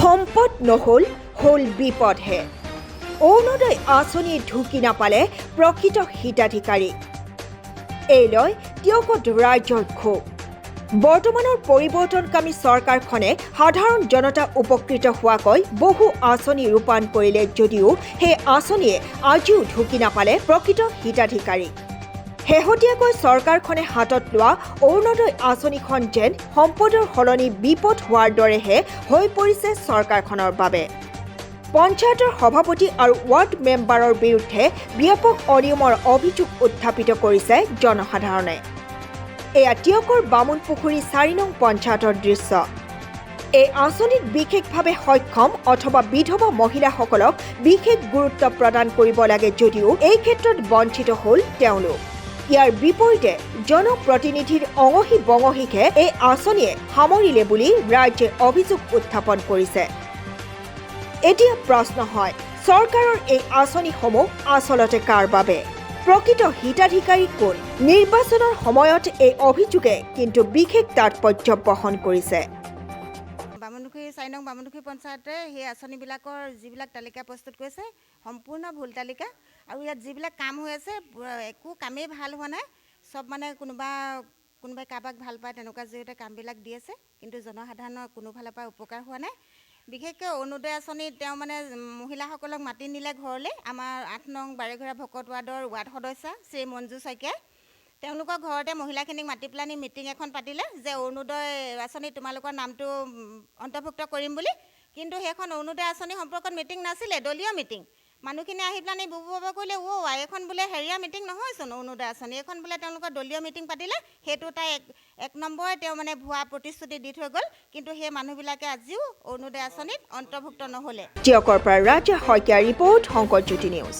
সম্পদ নহ'ল, হ'ল বিপদহে। অৰুণোদয় আঁচনি ঢুকি নাপালে প্ৰকৃত হিতাধিকাৰী। এই লৈ টীয়কত ৰাইজৰ ক্ষোভ। বৰ্তমানৰ পৰিৱৰ্তনকামী চৰকাৰখনে সাধাৰণ জনতা উপকৃত হোৱাকৈ বহু আঁচনি ৰূপায়ণ কৰিলে যদিও সেই আঁচনিয়ে আজিও ঢুকি নাপালে প্ৰকৃত হিতাধিকাৰীক। শেহতীয়াকৈ চৰকাৰখনে হাতত লোৱা অৰুণোদয় আঁচনিখন যেন সম্পদৰ সলনি বিপদ হোৱাৰ দৰেহে হৈ পৰিছে চৰকাৰখনৰ বাবে। পঞ্চায়তৰ সভাপতি আৰু ৱাৰ্ড মেম্বাৰৰ বিৰুদ্ধে ব্যাপক অনিয়মৰ অভিযোগ উত্থাপিত কৰিছে জনসাধাৰণে। এয়া টীয়কৰ বামুণপুখুৰী 4 নং পঞ্চায়তৰ দৃশ্য। এই আঁচনিত বিশেষভাৱে সক্ষম অথবা বিধৱা মহিলাসকলক বিশেষ গুৰুত্ব প্ৰদান কৰিব লাগে যদিও এই ক্ষেত্ৰত বঞ্চিত হ'ল তেওঁলোক। ইয়াৰ বিপৰীতে জনপ্ৰতিনিধিৰ অঙহী বঙহীকহে এই আঁচনিয়ে সামৰিলে বুলি ৰাইজে অভিযোগ উত্থাপন কৰিছে। এতিয়া প্ৰশ্ন হয়, চৰকাৰৰ এই আঁচনিসমূহ আচলতে কাৰ বাবে? প্ৰকৃত হিতাধিকাৰী কোন? নিৰ্বাচনৰ সময়ত এই অভিযোগে কিন্তু বিশেষ তাৎপৰ্য বহন কৰিছে। বামুণপুখুৰী 4 নং বামুণপুখুৰী পঞ্চায়তে সেই আঁচনিবিলাকৰ যিবিলাক তালিকা প্ৰস্তুত কৰিছে, সম্পূৰ্ণ ভুল তালিকা। আৰু ইয়াত যিবিলাক কাম হৈ আছে, একো কামেই ভাল হোৱা নাই। চব মানে কোনোবা কোনোবাই কাৰোবাক ভাল পায়, তেনেকুৱা জৰিয়তে কামবিলাক দি আছে। কিন্তু জনসাধাৰণৰ কোনো ফালৰ পৰা উপকাৰ হোৱা নাই। বিশেষকৈ অৰুণোদয় আঁচনিত তেওঁ মানে মহিলাসকলক মাতি নিলে ঘৰলৈ। আমাৰ 8 নং বাৰেঘৰীয়া ভকত ৱাৰ্ডৰ ৱাৰ্ড সদস্যা শ্ৰী মঞ্জু শইকীয়াই তেওঁলোকৰ ঘৰতে মহিলাখিনিক মাতি পেলানি মিটিং এখন পাতিলে যে অৰুণোদয় আঁচনিত তোমালোকৰ নামটো অন্তৰ্ভুক্ত কৰিম বুলি। কিন্তু সেইখন অৰুণোদয় আঁচনি সম্পৰ্কত মিটিং নাছিলে, দলীয় মিটিং। মানুহখিনি আহি পেলানি বুবু বাবা কৰিলে, অ' এইখন বোলে হেৰিয়া মিটিং নহয়চোন অৰুণোদয় আঁচনি, এইখন বোলে তেওঁলোকৰ দলীয় মিটিং পাতিলে। সেইটো তাই এক নম্বৰে তেওঁ মানে ভুৱা প্ৰতিশ্ৰুতি দি থৈ গ'ল। কিন্তু সেই মানুহবিলাকে আজিও অৰুণোদয় আঁচনিত অন্তৰ্ভুক্ত নহ'লে। টীয়কৰ পৰা ৰাজা শইকীয়াৰ ৰিপৰ্ট, শংকৰজ্যোতি নিউজ।